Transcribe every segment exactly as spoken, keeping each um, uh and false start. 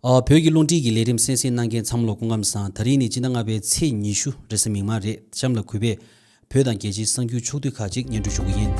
ཨ། བོད་ཀྱི་རླུང་འཕྲིན་གྱི་ལས་རིམ་གསན་གཟིགས་གནང་མཁན་ཚང་མ་ལ་སྐུ་ཁམས་བཟང་། ད་རིང་ནི་སྤྱི་ཟླ་ལྔ་པའི་ཚེས་ཉི་ཤུ་རེས་གཟའ་མིག་དམར་རེད། གཤམ་ལ་གུས་པས་བོད་དང་རྒྱལ་སྤྱིའི་གསར་འགྱུར་ཕྱོགས་བསྡུས་ཁག་ཅིག་སྙན་སྒྲོན་ཞུ་གི་ཡིན།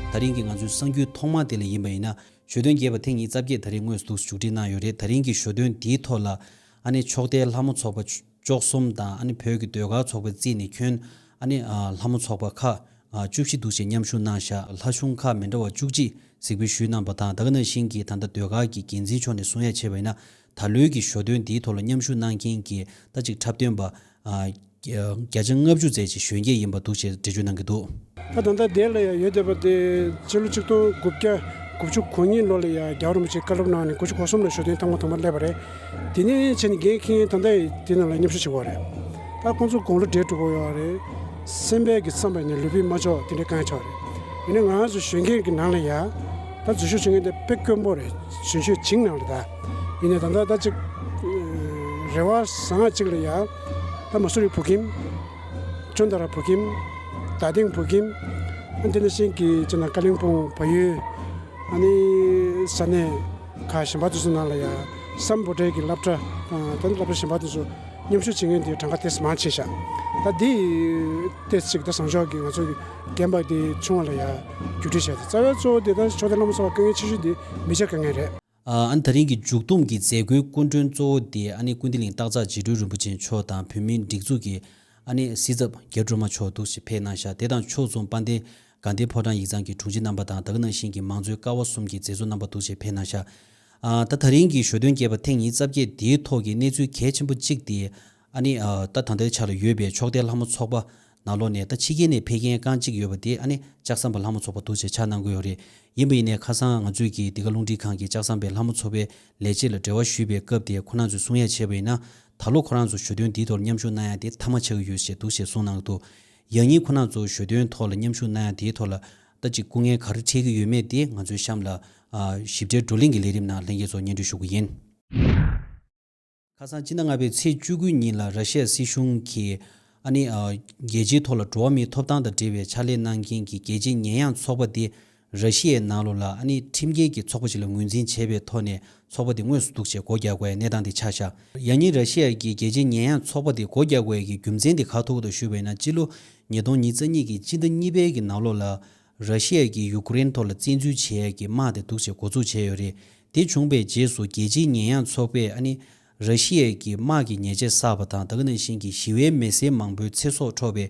ད་རིང་གི་ང་ཚོའི་གསར་འགྱུར་ཐོག་མ་དེ་ལ་ཡིན་པ་ཡིན་ན། ཞོ་སྟོན་རྒྱས་པ་ཐེངས་ཉིས་རྩ་བརྒྱད་ད་རེས་དངོས་སུ་འདུག་མཇུག་སྒྲིལ་གནང་ཡོད་རེད། ད་རིང་གི་ཞོ་སྟོན་འདིའི་ཐོག་ལ་ཨ་ནི་ཕྱོགས་མཐའི་ལྷ་མོ་ཚོགས་པ་བཅུ་གསུམ་དང་ཨ་ནི་བོད་ཀྱི་ཟློས་གར་ཚོགས་པ་བརྩིས་ནས་ཁྱོན་ཨ་ནི་ལྷ་མོ་ཚོགས་པ་ཁག་བཅུ་བཞི་འདུག་ཅེས་མཉམ་ཞུགས་གནང་བཞག་ལྷ་གཞུང་ཁག་མི་འདྲ་བ་བཅུ་གཅིག་གཟིགས་འབུལ་ཞུས་གནང་པ་དང་། ད་ག་ནང་བཞིན་གྱི་ད་ལྟ་ཟློས་གར་གྱི་འགན་འཛིན་མཆོག་ནས་གསུང་ཡ་བྱས་པ་ཡིན་ན། ད་ལོའི་གི་ཞོ་སྟོན་འདིའི་ཐོག་ལ་མཉམ་ཞུགས་གནང་མཁན་གྱི་ད་ཅིག་འཁྲབ་སྟོན་པ་ཨ། བརྒྱ་ཆ་ལྔ་བཅུ་ཙམ་ཞིག་གཞོན་སྐྱེས་ཡིན་པ་འདུག་ཅེས་འགྲེལ་བརྗོད་གནང་གི་འདུག་ད་ད་ལྟ་དེ་ལ་ཡང་ཡོད་བསྡད་པ་དེ་ཕྱི་ལོ་ཆིག་སྟོང་དགུ་བརྒྱ་དགུ་བཅུ་གོ་གཉིས་ལོ་ལ་ཡང་རྒྱལ་བ་རིན་པོ་ཆེས་བཀའ་སློབ་གནང་ནས་དགུ་བཅུ་གོ་གསུམ་ལ་ཞོ་སྟོན་ཐེངས་མ་དང་པོ་སླེབས་པ་རེད། དེ་ནས་བྱས་ནས་འགན་འཁྱེར་མཁན་ད་ལྟ་ཡི་དེ་ནང་ལ་མཉམ་ཞུགས་བྱེད་དགོས་རེད། ད་ཁོང་ཚོ་དགུང་ལོ་བགྲེས་འགྲོ་གི་ཡོད་རེད། སེམས་པ་གི་བསམ་པ་ནས་ལུས་པོས་མ་ལྕོགས་དེ་འདྲའི་དཀའ་ངལ་ཆགས་རེད། ཡིན་ནའི་ང་ཚོ་གཞོན་སྐྱེས་ཀྱི་ནང་ལ་ཡང་ད་འཛུལ་ཞུགས་བྱེད་མཁན་དེ་དཔེ་དཀོན་པོ་རེད། གཞོན་ཤོས་བྱིངས་ནང་ལ་ད། ཡིན་ནའི་ད་ལྟ་ད་ཅིག་རེ་བ་བཟང་ང་ཅིག་ལ་ཡང་ད་མ་སུ་རི་བོད་ཁྱིམ། ཅོན་ཏ་ར་བོད་ཁྱིམ། རྡ་སྟེང་བོད་ཁྱིམ། ཨ་དེ་ནང་བཞིན་གྱི་ཅི་ན་ཀ་ལིང་སྤུང་བལ་ཡུལ། ཨ་ནི་ས་གནས་ཁག་གཞན་པ་དེ་ཚོ་ནང་ལ་ཡང་སམ་བྷོ་ཊའི་གི་སློབ་གྲྭ་དང་ད་ནི་སློབ་གྲྭ་གཞན་པ་དེ་ཚོ་མཉམ་ཞུགས་བྱེད་མཁན་དེ་གྲངས་ཀ་ཏོག་ཙམ་མང་ཆེ་ཤག་ད་དེ་ཏོག་ཙམ་ཅིག་ད་བཟང་ཕྱོགས་ཀྱི་ང་ཚོ་གི་རྒན་པ་དེ་ཆུང་བ་ལ་ཡང་བརྒྱུད་སྤྲོད་བྱས་ཏེ། རྩ་བའི་གཙོ་བོ་དེ་ད་ཕྱོགས་མཐའི་ལྷ་མོ་ཚོགས་པ་དཀའ་ངལ་ཆེ་ཤོས་དེ་མི་ཆ་དཀའ་ངལ་རེད། ཨ་ནི་ད་རིང་གི་མཇུག་བསྡོམས་ཀྱི་མཛད་སྒོའི་སྐུ་མགྲོན་གཙོ་བོ་དེ་ཨ་ནི་ཀུན་བདེ་གླིང་སྟག་འཚག་རྗེ་སྤྲུལ་རིན་པོ་ཆེ་མཆོག་དང་བོད་མིའི་སྒྲིག་འཛུགས་ཀྱི་ཨ་ནི་སྲིད་ཚབ་རྒྱ་སྒྲོལ་མ་མཆོག་འདུག་ཅེས་ཕེབས་གནང་ཤག་དེ་དང་ཕྱོགས་མཚུངས་དཔལ་ལྡན་དགའ་ལྡན་ཕོ་བྲང་ཡིག་ཚང་གི་དྲུང་ཆེ་རྣམ་པ་དང་ད་ག་ནང་བཞིན་གྱི་མང་གཙོའི་ཀ་བ་གསུམ་གྱི་མཛད་གཙོ་རྣམ་པ་འདུག་ཅེས་ཕེབས་གནང་ཤག་ཨ་ད་ད་རིང་གི་ཞོ་སྟོན་རྒྱས་པ་ཐེངས་ཉིས་རྩ་བརྒྱད་དེའི་ཐོག་གི་གནས་ཚུལ་གལ་ཆེན་པོ་གཅིག་དེ། ཨ་ནི་ཨ་ད་ད་ལྟའི་ཆ་ལ་ཡོད་པའི་ཕྱོགས་མཐའི་ལྷ་མོ་ཚོགས་པ་ནང་ལོགས་ནས་ད་ཕྱི་རྒྱལ་ནས་ཕེབས་མཁན་རྐང་གཅིག་ཡོད་པ་དེ་ཨ་ནི་ལྕགས་ཟམ་པ་ལྷ་མོ་ཚོགས་པ་འདུག་ཅེས་ཆ་གནང་གི་ཡོད་རེད། ཡིན་པ་ཡིན་ནའི་ཁ་སང་ང་ཚོས་ཀྱིས་འདི་ག་རླུང་འཕྲིན་ཁང་གི་ལྕགས་ཟམ་པའི་ལྷ་མོ་ཚོགས་པའི་ལས་བྱེད་ལ་འབྲེལ་བ་ཞུས་པའི་སྐབས་དེ་ཁོ་རང་ཚོས་གསུང་ཡ་བྱས་པ་ཡིན་ན། ད་ལོ་ཁོ་རང་ཚོ་ཞོ་སྟོན་འདིའི་ཐོག་མཉམ་ཞུགས་གནང་ཡ་དེ་མཐའ་མ་ཆགས་ཀྱི་ཡོད་ཅེས་འདུག་ཅེས་གསུངས་གནང་གི་འདུག་ཡང་སྙིང་ཁོ་རང་ཚོ་ཞོ་སྟོན་ཐོག་ལ་མཉམ་ཞུགས་གནང་ཡ་དེའི་ཐོག་ལ་ད་ཅིག་སྐུ་ངལ་ག་རེ་འཕྲད་ཀྱི་ཡོད་མེད་དེ་ང་ཚོའི་གཤམ་ལ་ཨ་ཞིབ་ཕྲའི་བགྲོ་གླེང་གི་ལས་རིམ་ནང་ལྷན་རྒྱས་ཚོར་སྙན་སྒྲོན་ཞུ་གི་ཡིན། ཁ་སང་སྤྱི་ཟླ་ལྔ་པའི་ཚེས་བཅུ་དགུ་ཉིན་ལ་ར་ཤི་ཡ་སྲིད་གཞུང་གིས་ཨ་ནི་ཨ་རྒྱལ་སྤྱིའི་ཐོག་ལ་འགྲོ་བ་མིའི་ཐོབ་ཐང་དང་འབྲེལ་བའི་ཕྱག་ལས་གནང་མཁན་གྱི་རྒྱལ་སྤྱིའི་ཉེས་ཡངས་ཚོགས་པ་དེ་ར་ཤི་ཡའི་ནང་ལོགས་ལ་ཨ་ནི་ཁྲིམས་འགལ་གྱི་ཚོགས་པ་ཞིག་ལ་ངོས་འཛིན་བྱས་པའི་ཐོག་ནས་ཚོགས་པ་དེ་དངོས་སུ་འདུག་ཅེས་སྒོ་རྒྱག་དགོས་པའི་གནས་སྟངས་དེ་ཆགས་བཞག་ཡང་སྙིང་ར་ཤི་ཡ་གིས་རྒྱལ་སྤྱིའི་ཉེས་ཡངས་ཚོགས་པ་དེ་སྒོ་རྒྱག་དགོས་པའི་རྒྱུ་མཚན་དེ་ག་རེ་ཐུག་གི་འདུག་ཞུས་པ་ཡིན་ན། སྤྱི་ལོ་ཉིས་སྟོང་ཉེར་གཉིས་ཀྱི་སྤྱི་ཟླ་གཉིས་པའི་གི་ནང་ལོགས་ལ། ར་ཤི་ཡ་གིས་ཡུཀ་རེན་ཐོག་ལ་བཙན་འཛུལ་བྱེད་ཡ་གི་དམག་དེ་འདུག་ཅེས་འགོ་འཛུགས་བྱས་ཡོད་རེད། དེ་བྱུང་བའི་རྗེས་སུ་རྒྱལ་སྤྱིའི་ཉེས་ཡངས་ཚོགས་པས་ཨ་ནི་ར་ཤི་ཡ་གི་དམག་གི་ཉེས་ཆད་བསགས་པ་དང་ད་ག་ནང་བཞིན་གྱི་ཞི་བའི་མི་སེར་མང་པོའི་ཚེ་སྲོག་འཕྲོག་པའི་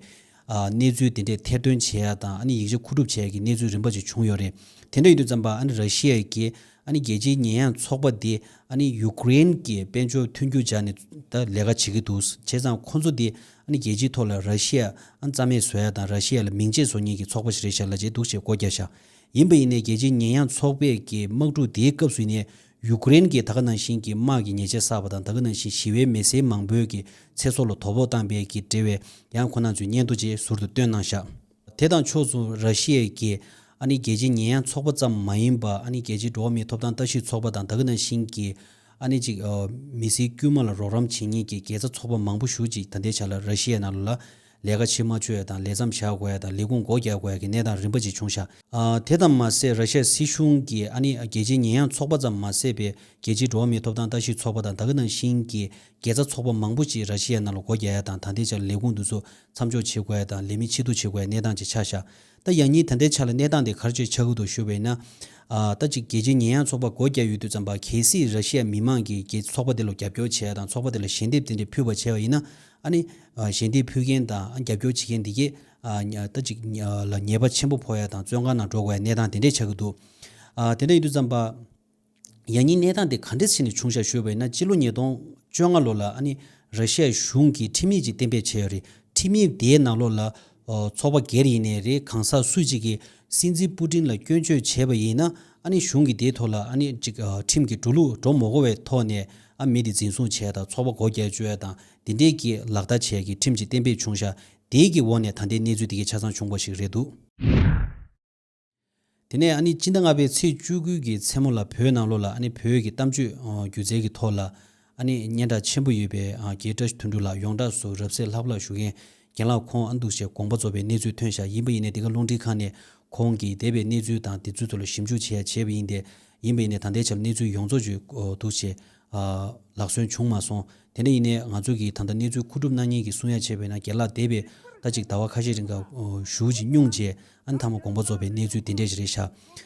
ཨ་གནས་ཚུལ་དེ་འདྲས་ཐེར་འདོན་བྱེད་ཡ་དང་ཨ་ནི་ཡིག་ཆ་མཁོ་སྒྲུབ་བྱེད་ཡ་གི་གནས་ཚུལ་རིམ་པ་ཅིག་བྱུང་ཡོད་རེད། དེ་འདྲ་ཡིན་དུས་ཙམ་པ་ཨ་ནི་ར་ཤི་ཡ་གིས་ཨ་ནི་རྒྱལ་སྤྱིའི་ཉེས་ཡངས་ཚོགས་པ་དེ་ཨ་ནི་ཡུཀ་རེན་གྱི་དཔལ་འབྱོར་མཐུན་འགྱུར་སྦྱར་ནས་ད་ལས་ཀ་བྱེད་ཀྱི་འདུག་བྱས་ཙང་ཁོ་ཚོ་དེ་ཨ་ནི་རྒྱལ་སྤྱིའི་ཐོག་ལ་ར་ཤི་ཡ་ཨ་རྩ་མེད་བཟོ་ཡ་དང་ར་ཤི་ཡ་ལ་མིང་ཆད་བཟོ་མཁན་གྱི་ཚོགས་པ་ཞིག་རེད་ཤག་ལབ་བྱས་འདུག་ཅེས་སྒོ་རྒྱག་ཤག་ཡིན་པ་ཡིན་ནའི་རྒྱལ་སྤྱིའི་ཉེས་ཡངས་ཚོགས་པས་ཀྱི་དམག་འཁྲུག་དེའི་སྐབས་སུ་ཡིན་ནའི་ཡུཀ་རེན་གྱི་ད་ག་ནང་བཞིན་གྱི་དམག་གི་ཉེས་ཆད་བསགས་པ་དང་ད་ག་ནང་བཞིན་ཞི་བའི་མི་སེར་མང་པོའི་གི་ཚེ་སྲོག་ལ་དོ་ཕོག་བཏང་པའི་གི་འབྲེལ་བའི་ཡང་ཁོ་རང་ཚོའི་སྙན་ཐོ་ཅིག་ཟུར་དུ་བཏོན་གནང་ཤག་དེ་དང་ཕྱོགས་སུ་ར་ཤི་ཡ་གིས་ཨ་ནི་རྒྱལ་སྤྱིའི་ཉེས་ཡངས་ཚོགས་པ་ཙམ་མ་ཡིན་པ་ཨ་ནི་རྒྱལ་སྤྱིའི་འགྲོ་བ་མིའི་ཐོབ་ཐང་ལྟ་ཞིབ་ཚོགས་པ་དང་ད་ག་ནང་བཞིན་གྱི་ཨ་ནི་ཅིག་ཨ་མི་སེར་དཀྱུས་མ་ལ་རོགས་རམ་བྱེད་མཁན་གྱི་དགེ་རྩ་ཚོགས་པ་མང་པོ་ཞིག་ཅིག་ད་ལྟའི་ཆ་ལ་ར་ཤི་ཡའི་ནང་ལོགས་ལ་ལས་ཀ་བྱེད་མ་ཆོག་ཡ་དང་ལས་མཚམས་བཞག་དགོས་ཡ་དང་ལས་ཁུངས་སྒོ་རྒྱག་དགོས་ཡ་གི་གནས་སྟངས་རིམ་པ་ཅིག་བྱུང་ཤག་ཨ་དེ་དང་མ་ཟད་ར་ཤི་ཡ་སྲིད་གཞུང་གིས་ཨ་ནི་རྒྱལ་སྤྱིའི་ཉེས་ཡངས་ཚོགས་པ་ཙམ་མ་ཟད་པའི་རྒྱལ་སྤྱིའི་འགྲོ་བ་མིའི་ཐོབ་ཐང་ལྟ་ཞིབ་ཚོགས་པ་དང་ད་ག་ནང་བཞིན་གྱི་དགེ་རྩ་ཚོགས་པ་མང་པོ་ཅིག་ར་ཤི་ཡའི་ནང་ལ་སྒོ་རྒྱག་ཡ་དང་ད་ལྟའི་ཆར་ལས་ཁུངས་དེ་ཚོ་མཚམས་འཇོག་བྱེད་དགོས་ཡ་དང་ལས་མི་ཕྱིར་བསྡུ་བྱེད་དགོས་ཡ་གནས་སྟངས་ཅིག་ཆགས་ཤག་ད་ཡང་སྙིང་ད་ལྟའི་ཆ་ལ་གནས་སྟངས་དེ་ག་རེ་ཅིག་ཆགས་ཀྱི་འདུག་ཞུས་པ་ཡིན་ན། ཨ་ད་ཅིག་རྒྱལ་སྤྱིའི་ཉེས་ཡངས་ཚོགས་པ་སྒོ་རྒྱག་ཡོད་དུས་ཙམ་པ་གལ་སྲིད་ར་ཤི་ཡ་མི་མང་གིས་རྒྱལ་ཚོགས་པ་དེ་ལ་རྒྱབ་སྐྱོར་བྱས་ཡ་དང་ཚོགས་པ་དེ་ལ་ཞལ་འདེབས་དེ་འདྲ་ཕུལ་བ་བྱས་པ་ཡིན་ན། ཨ་ནི་ཨ་ཞལ་འདེབས་ཕུལ་མཁན་དང་ཨ་རྒྱབ་སྐྱོར་བྱེད་མཁན་འདི་གས་ཨ་ཉ་ད་ཅིག་ཉ་ལ་ཉེས་པ་ཆེན་པོ་ཕོག་ཡ་དང་བཙོན་ཁང་ནང་འགྲོ་དགོས་ཡ་གནས་སྟངས་དེ་འདྲས་ཆགས་ཀྱི་འདུག་ཨ་དེ་འདྲ་ཡིན་དུས་ཙམ་པ། ཡང་སྙིང་གནས་སྟངས་དེ་ག་འདྲས་བྱས་ནས་བྱུང་ཤག་ཞུས་པ་ཡིན་ན་སྤྱི་ལོ་ཉིས་སྟོང་བཅོ་ལྔ་ལོ་ལ་ཨ་ནི་ར་ཤི་ཡ་གཞུང་གིས་ཁྲིམས་ཡིག་ཅིག་གཏན་འབེབས་བྱས་ཡོད་རེད། ཁྲིམས་ཡིག་དེའི་ནང་ལོགས་ལ་ཨོ་ཚོགས་པ་སྒེར་ཡིན་ནའི་རེད། གང་ཟག་སུ་གཅིག་གིས་སྲིད་འཛིན་པུ་ཏིན་ལ་སྐྱོན་བརྗོད་བྱས་པ་ཡིན་ན་ཨ་ནི་གཞུང་གིས་དེའི་ཐོག་ལ་ཨ་ནི་ཅིག་ཨ་ཁྲིམས་ཀྱི་འགྲོ་ལུགས་འགྲོ་མ་དགོས་པའི་ཐོག་ནས་ཨ་མི་དེ་འཛིན་བཟུང་བྱས་དང་ཚོགས་པ་སྒོ་རྒྱག་བཅུག་ཡ་དང་དེ་འདྲས་ཀྱི་ལག་བསྟར་བྱས་ཀྱི་ཁྲིམས་ཅིག་གཏན་འབེབས་བྱུང་ཤག་དེའི་གི་འོག་ནས་ད་ལྟའི་གནས་ཚུལ་དེ་གའི་ཆ་ཚང་བྱུང་བ་ཞིག་རེད་འདུག་དེ་ནས་ཨ་ནི་སྤྱི་ཟླ་ལྔ་པའི་ཚེས་བཅུ་དགུ་གི་མཚན་མོ་ལ་བོད་ནང་ལོགས་ལ་ཨ་ནི་བོད་ཀྱི་གཏམ་བརྗོད་ཨ་སྒྱུ་རྩལ་གྱི་ཐོག་ལ་ཨ་ནི་སྙན་གྲགས་ཆེན་པོ་ཡོད་པའི་ཨ་རྒན་བཀྲ་ཤིས་དོན་གྲུབ་ལགས་ཡོངས་གྲགས་སུ་རབ་གསལ་ལྷབ་ལྷབ་ཞུ་མཁན་རྒན་ལགས་ཁོང་ཨ་འདུག་བྱས་དགོངས་པ་རྫོགས་པའི་གནས་ཚུལ་ཐོན་ཤག་ཡིན་པ་ཡིན་ནའི་འདི་ག་རླུང་འཕྲིན་ཁང་ནས་ཁོང་གིས་འདས་པའི་གནས་ཚུལ་དང་དེ་ཚོའི་ཐོག་ལ་ཞིབ་འཇུག་བྱས་བྱས་པ་ཡིན་ཏེ། ཡིན་པ་ཡིན་ནའི་ད་ལྟའི་ཆར་གནས་ཚུལ་ཡོངས་རྫོགས་ཅིག་འདུག་བྱས་ལག་སོན་བྱུང་མ་སོང་། དེ་འདྲ་ཡིན་ནའི་ང་ཚོ་གིས་ད་ལྟ་གནས་ཚུལ་མཁོ་སྒྲུབ་གནང་མཁན་གྱིས་གསུང་ཡ་བྱས་པ་ཡིན་ན་རྒན་ལགས་འདས་པའི་ད་ཅིག་ཟླ་བ་ཁ་ཤས་རིང་ག་བཞུགས་ཅིག་སྙུང་བྱས་ཨ་ནི་མཐའ་མ་དགོངས་པ་རྫོགས་པའི་གནས་ཚུལ་དེ་འདྲ་ཞིག་རེད་ཤག་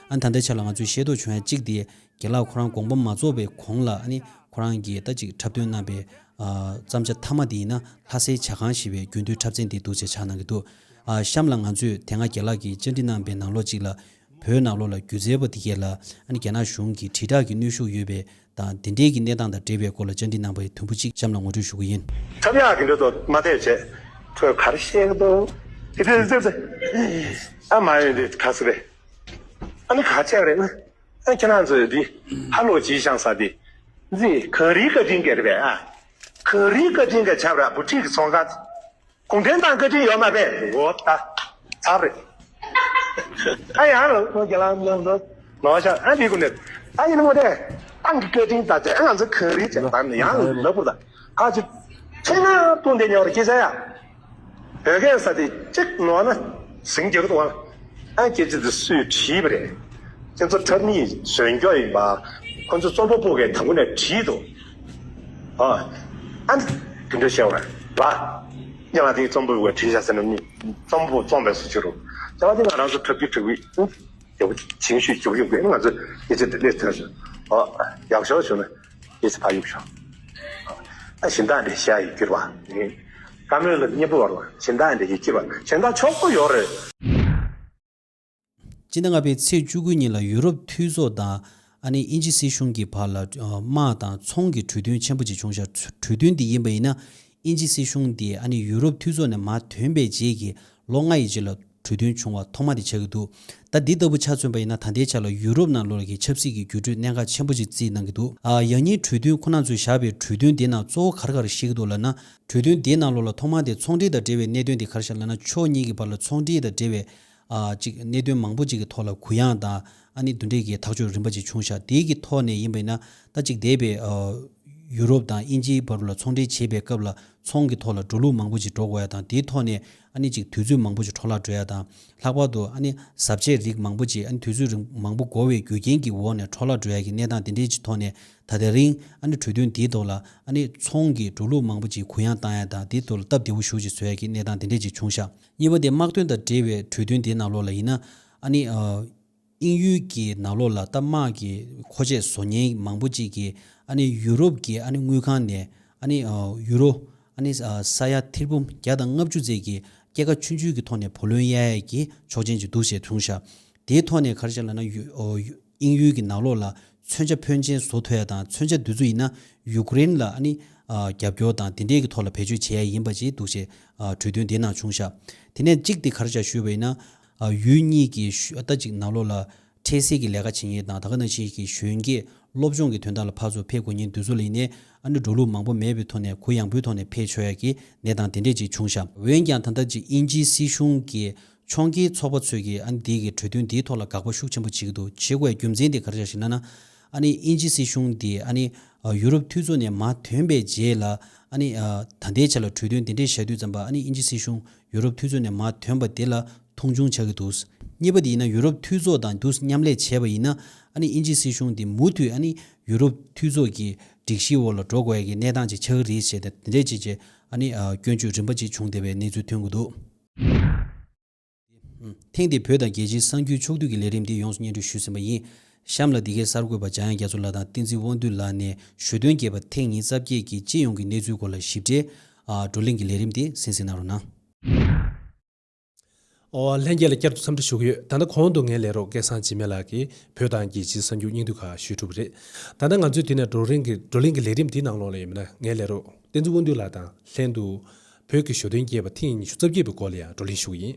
ཨ་ནི་ད་ལྟའི་ཆར་ལ་ང་ཚོས་ཤེས་རྟོགས་བྱུང་ཡ་གཅིག་དེ་རྒན་ལགས་ཁོ་རང་དགོངས་པ་མ་རྫོགས་པའི་གོང་ལ་ཨ་ནི་ཁོ་རང་གིས་ད་ཅིག་འཁྲབ་སྟོན་གནང་པའི་ཨ་བརྩམས་བྱ་མཐའ་མ་དེ་ཡིན་ན་ལྷ་སའི་ཇ་ཁང་ཞེས་པའི་རྒྱུན་མཐུད་འཁྲབ་ཚན་དེ་འདུག་བྱས་ཆགས་གནང་གི་འདུག་ཨ་གཤམ་ལ་ང་ཚོས་དེ་སྔ་རྒན་ལགས་ཀྱིས་བཅར་འདྲི་གནང་པའི་ནང་ལོགས་གཅིག་ལ་བོད་ནང་ལོགས་ལ་སྒྱུ་རྩལ་པ་དེ་གས་ལ་ཨ་ནི་རྒྱ་ནག་གཞུང་གིས་དྲིལ་བསྒྲགས་ཀྱི་གནོན་ཤུགས་ཡོད་པའི་དང་དེ་འདྲའི་གི་གནས་སྟངས་དང་འབྲེལ་བའི་སྐོར་ལ་བཅར་འདྲི་གནང་པའི་དུམ་བུ་གཅིག་གཤམ་ལ་ངོ་སྤྲོད་ཞུ་གི་ཡིན། འཁྲབ་ཡག་གི་འདྲ་ཚོ་མ་བལྟས་བྱས། ཁོས་ག་རེ་བཤད་ཀྱི་འདུག་དེ་དེ་དེ་དེ། ཨ་མ་ཡོད་འདི་ག་ཟེ་རེད། ཨ་ནི་ག་བྱས་རེད་ན། ཨ་ཁྱེད་རང་ཚོས་འདི་ཧ་ལོ་ཇི་ཤང་ས་འདི། འདི་གངས་རིའི་བཀའ་དྲིན་གྱི་རེད་པས་ཨ། གངས་རིའི་བཀའ་དྲིན་གྱི་ཆབ་ར་བུ་ཁྲིད་ཀྱི་ཚོང་ཁང་། གུང་ཁྲན་ཏང་བཀའ་དྲིན་ཡོད་མ་རེད། འོ་ད། ཚར་རེད། ཨ་ཡང་ལ་ཁོང་རྒྱ་ལམ་ལམ་ལ་ནོར་ཤག་ཨ་འདི་ཀུན་ནས་ཨ་ཡིན་ནོ་དེ། ཏང་གི་བཀའ་དྲིན་ད་ཚེ་ཨ་ང་ཚོ་གངས་རི་ཅན་དང་ནི་ཡང་ལ་ལ་བུར་ད་ཨ་ཅི་ཚེ་ན་ཏུང་དེ་ཉོར་སྐྱེ་ས་ཡ། བོད་སྐད་ས་དེ་གཅིག་ནོར་ན་ཟིང་རྒྱག་ཏུ་བ། ཨ་སྐད་ཆ་དེ་སུས་བྲིས་པ་རེད། ཁྱེད་ཚོ་འཁྲབ་མི་བཟོས་འགྱོ་ཡིན་པ། ཁོ་ཚོ་རྩོམ་པ་པོ་གས་དང་པོ་ནས་བྲིས་འདུག་ཨ། ཨ་ནི་དེ་འདྲ་བཤད་པ་རེད་པ། ཉ་ལ་དེའི་རྩོམ་པ་པོ་གས་བྲིས་བཞག་ཟེར་ན་ནི་རྩོམ་པ་པོ་རྩོམ་པའི་སུ་ཆུ་རུ། ཉ་ལ་དེ་ང་རང་ཚོ་འཁྲབ་རྒྱུ་འཁྲབ་གི་ཡག་པོ་བྱིང་ཤུས་ཡག་པོ་ཡོད་དགོས་ང་ཚོ་ཡིད་ཆེས་དེ་ལས་ཐོན་སོང་། ཨ་ཡག་ཤོས་བྱུང་ན་ཡིད་ཆེས་ཕ་ཡུག་ཤོག་ཨ་ཞིམ་ཐག་འདྲ་བཤད་ཡི་གྱུར་པ། བཀའ་མོལ་ལ་སྙན་པོ་བར་བ་ཞིམ་ཐག་འདྲ་ཡི་གྱུར་པ་ཞིམ་ཐག་ཆོག་པོ་ཡོད་རེད། སྤྱི་ཟླ་ལྔ་པའི་ཚེས་བཅུ་དགུ་ཉིན་ལ་ཡུ་རོབ་འཐུས་ཚོགས་དང་ཨ་ནི་དབྱིན་ཇི་སྲིད་གཞུང་གི་བར་ལ་དམག་དང་ཚོང་གི་གྲོས་མཐུན་ཆེན་པོ་ཅིག་བྱུང་ཤག་གྲོས་མཐུན་འདི་ཡིན་པ་ཡིན་ན་དབྱིན་ཇི་སྲིད་གཞུང་འདིས་ཨ་ནི་ཡུ་རོབ་འཐུས་ཚོགས་ནས་མར་ཐོན་པའི་རྗེས་ཀྱི་ལོ་ལྔ་ཡི་རྗེས་ལ་གྲོས་མཐུན་བྱུང་བ་ཐོག་མ་དེ་ཆགས་ཀྱི་འདུག་ད་འདི་ལྟ་བུ་ཆ་མཚོན་པ་ཡིན་ན་ད་ལྟའི་ཆ་ལ་ཡུ་རོབ་ནང་ལོགས་ཀྱི་ཆབ་སྲིད་ཀྱི་འགྱུར་འགྲོས་གནད་འགག་ཆེན་པོ་ཅིག་བརྩིས་གནང་གི་འདུག་ཨ་ཡང་སྙིང་གྲོས་མཐུན་ཁོ་རང་ཚོས་བཞག་པའི་གྲོས་མཐུན་དེ་ནང་གཙོ་བོ་ག་རེ་ག་རེ་བཤད་ཀྱི་འདུག་ལབ་ན་གྲོས་མཐུན་དེའི་ནང་ལོགས་ལ་ཐོག་མ་དེ་ཚོང་འབྲེལ་དང་འབྲེལ་བའི་གནད་དོན་དེ་ག་རེ་བཞག་ལབ་ན་ཕྱོགས་གཉིས་ཀྱི་བར་ལ་ཚོང་འབྲེལ་དང་འབྲེལ་བའི་ཨ་ཅིག་གནད་དོན་མང་པོ་ཅིག་གི་ཐོག་ལ་གུ་ཡངས་དང་ཨ་ནི་འདི་འདྲའི་གི་ཐག་གཅོད་རིམ་པ་ཅིག་བྱུང་ཤག་དེའི་གི་ཐོག་ནས་ཡིན་པ་ཡིན་ན་ད་ཅིག་འདས་པའི་ཨ་ཡུ་རོབ་དང་དབྱིན་ཇིའི་བར་ལ་ཚོང་འབྲེལ་བྱེད་པའི་སྐབས་ལ་ཚོང་གི་ཐོག་ལ་འགྲོ་ལུགས་མང་པོ་ཅིག་འགྲོ་དགོས་ཡ་དང་དེའི་ཐོག་ནས་ཨ་ནི་ཅིག་དུས་ཚོད་མང་པོ་ཅིག་འཕྲོ་བརླག་འགྲོ་ཡ་དང་ལྷག་པར་དུ་ཨ་ནི་བཟའ་ཆས་རིགས་མང་པོ་ཅིག་ཨ་ནི་དུས་ཚོད་རིང་མང་པོ་འགོར་བའི་རྒྱུ་རྐྱེན་གྱི་འོག་ནས་འཕྲོ་བརླག་འགྲོ་ཡ་གི་གནས་སྟངས་དེ་འདྲའི་ཅིག་ཐོག་ནས་ད་དེ་རིང་ཨ་ནི་གྲོས་མཐུན་དེའི་ཐོག་ལ་ཨ་ནི་ཚོང་གི་འགྲོ་ལུགས་མང་པོ་ཅིག་གུ་ཡངས་བཏང་ཡ་དང་དེའི་ཐོག་ལ་སྟབས་བདེ་པོ་ཞེ་པོ་ཅིག་བཟོ་ཡ་གི་གནས་སྟངས་དེ་འདྲའི་ཅིག་བྱུང་ཤག་གཉིས་པ་དེ་དམག་དོན་དང་འབྲེལ་བའི་གྲོས་མཐུན་དེའི་ནང་ལོགས་ལ་ཡིན་ན་ཨ་ནི་ཨ། དབྱིན་ཡུལ་གྱི་ནང་ལོགས་ལ་ད་དམག་གི་མཁོ་ཆས་བཟོ་མཁན་མང་པོ་ཅིག་གིས་ཨ་ནི་ཡུ་རོབ་ཀྱི་ཨ་ནི་དངུལ་ཁང་ནས་ཨ་ནི་ཨ་ཡུ་རོ་ཨ་ནི་ཨ་ས་ཡ་ཐེར་འབུམ་བརྒྱ་དང་ལྔ་བཅུ་ཙམ་གྱི་སྐྱེད་ཀ་ཆུང་ཆུང་གི་ཐོག་ནས་བུ་ལོན་གཡར་ཡས་ཀྱི་ཆོག་མཆན་ཅིག་འདུག་ཅེས་གསུངས་ཤག་དེའི་ཐོག་ནས་ག་རེ་བྱས་ལབ་ན་ཡུ་ཨོ་ཡུ་དབྱིན་ཡུལ་གྱི་ནང་ལོགས་ལ་མཚོན་ཆ་ཕོན་ཆེན་བཟོ་ཐུབ་ཡ་དང་མཚོན་ཆ་འདི་ཚོ་ཡིན་ན་ཡུ་ཀེ་རེན་ལ་ཨ་ནི་ཨ་རྒྱབ་སྐྱོར་དང་དེ་འདྲའི་གི་ཐོག་ལ་བེད་སྤྱོད་བྱེད་ཡ་ཡིན་པ་ཅིག་འདུག་ཅེས་ཨ་གྲོས་མཐུན་དེའི་ནང་བྱུང་ཤག་དེ་ནས་གཅིག་དེ་ག་རེ་བྱས་ཞུས་པ་ཡིན་ན། ཨ་ཡུལ་གཉིས་ཀྱི་ཤུ་ཨ་ད་ཅིག་ནང་ལོགས་ལ་འཕྲལ་སེལ་གྱི་ལས་ཀ་བྱེད་མཁན་དང་ད་ག་ནང་བཞིན་གྱི་གཞོན་སྐྱེས་སློབ་སྦྱོང་གི་དོན་དག་ལ་ཕར་ཚུར་ཕེབས་དགོས་མཁན་འདི་ཚོ་ལ་ཡིན་ནའི་ཨ་ནི་འགྲོ་ལུགས་མང་པོ་མེད་པའི་ཐོག་ནས་གུ་ཡངས་པོའི་ཐོག་ནས་ཕེབས་ཆོག་ཡ་གི་གནས་སྟངས་དེ་འདྲས་ཅིག་བྱུང་ཤག་འོན་ཀྱང་ད་ལྟ་ཅིག་དབྱིན་ཇིའི་སྲིད་གཞུང་གི་ཕྱོགས་འགལ་ཚོགས་པ་ཚོས་ཀྱིས་ཨ་ནི་འདི་གི་གྲོས་མཐུན་འདིའི་ཐོག་ལ་དགག་པ་ཤུགས་ཆེན་པོ་བྱེད་ཀྱི་འདུག་བྱེད་དགོས་རྒྱུ་མཚན་དེ་ག་རེ་ཆགས་ཤིག་ན་ན། ཨ་ནི་དབྱིན་ཇིའི་སྲིད་གཞུང་འདི་ཨ་ནི་ཡུ་རོབ་འཐུས་ཚོགས་ནས་མར་ཐོན་པའི་རྗེས་ལ་ཨ་ནི་ད་ལྟའི་ཆ་ལ་གྲོས་མཐུན་དེ་འདྲས་བཞག་དུས་ཙམ་པ་ཨ་ནི་དབྱིན་ཇི་སྲིད་གཞུང་ཡུ་རོབ་འཐུས་ཚོགས་ནས་མར་ཐོན་པ་དེ་ལ་མཐོང་ཆུང་ཆགས་ཀྱི་འདུག་གཉིས་པ་དེ་ཡིན་ན་ཡུ་རོབ་འཐུས་ཚོགས་དང་དུས་མཉམ་ལས་བྱས་པ་ཡིན་ན་ཨ་ནི་དབྱིན་ཇི་སྲིད་གཞུང་དེ་མུ་མཐུད་ཨ་ནི་ཡུ་རོབ་འཐུས་ཚོགས་ཀྱི་སྒྲིག་གཞིའི་འོག་ལ་འགྲོ་དགོས་ཡ་གི་གནས་སྟངས་ཅིག་ཆགས་ཀྱི་རེད་ཞེས་དེ་འདྲས་ཅིག་བྱས་ཨ་ནི་སྐྱོན་བརྗོད་རིམ་པ་ཅིག་བྱུང་བསྡད་པའི་གནས་ཚུལ་ཐོན་གྱི་འདུག་ཐེངས་འདིའི་བོད་དང་རྒྱལ་སྤྱིའི་གསར་འགྱུར་ཕྱོགས་བསྡུས་ཀྱི་ལས་རིམ་འདི་ཡོངས་སུ་སྙན་སྒྲོན་ཞུས་ཟིན་པ་ཡིན། གཤམ་ལ་འདི་གའི་གསར་འགོད་པ་འཇམ་དབྱངས་རྒྱ་མཚོ་ལགས་དང་བསྟན་འཛིན་དབང་འདུས་ལགས་ནས་ཞོ་སྟོན་རྒྱས་པ་ཐེངས་ཉི་ཤུ་རྩ་བརྒྱད་ཀྱི་སྤྱི་ཡོངས་ཀྱི་གནས་ཚུལ་སྐོར་ལ་ཞིབ་ཕྲའི་ཨ་བགྲོ་གླེང་གི་ལས་རིམ་འདི་གསན་གཟིགས་གནང་རོགས་གནང་། ཨོ། ལྷན་རྒྱས་ལ་བསྐྱར་དུ་འཚམས་འདྲི་ཞུ་གི་ཡོད། ད་ལྟ་གོང་དུ་ངའི་ལས་རོགས་སྐལ་བཟང་འཇིགས་མེད་ལགས་ཀྱིས་བོད་དང་རྒྱལ་སྤྱིའི་གསར་འགྱུར་སྙིང་བསྡུས་ཁག་ཞུས་གྲུབ་པ་རེད། ད་ལྟ་ང་ཚོས་དེ་ནས་བགྲོ་གླེང་གི་བགྲོ་གླེང་གི་ལས་རིམ་འདིའི་ནང་ལོགས་ལ་ཡིན་ན་ངའི་ལས་རོགས་བསྟན་འཛིན་དབང་འདུས་ལགས་དང་ལྷན་དུ་བོད་ཀྱི་ཞོ་སྟོན་རྒྱས་པ་ཐེངས་ཉི་ཤུ་རྩ་བརྒྱད་པའི་སྐོར་ལ་ཡང་བགྲོ་གླེང་ཞུ་གི་ཡིན།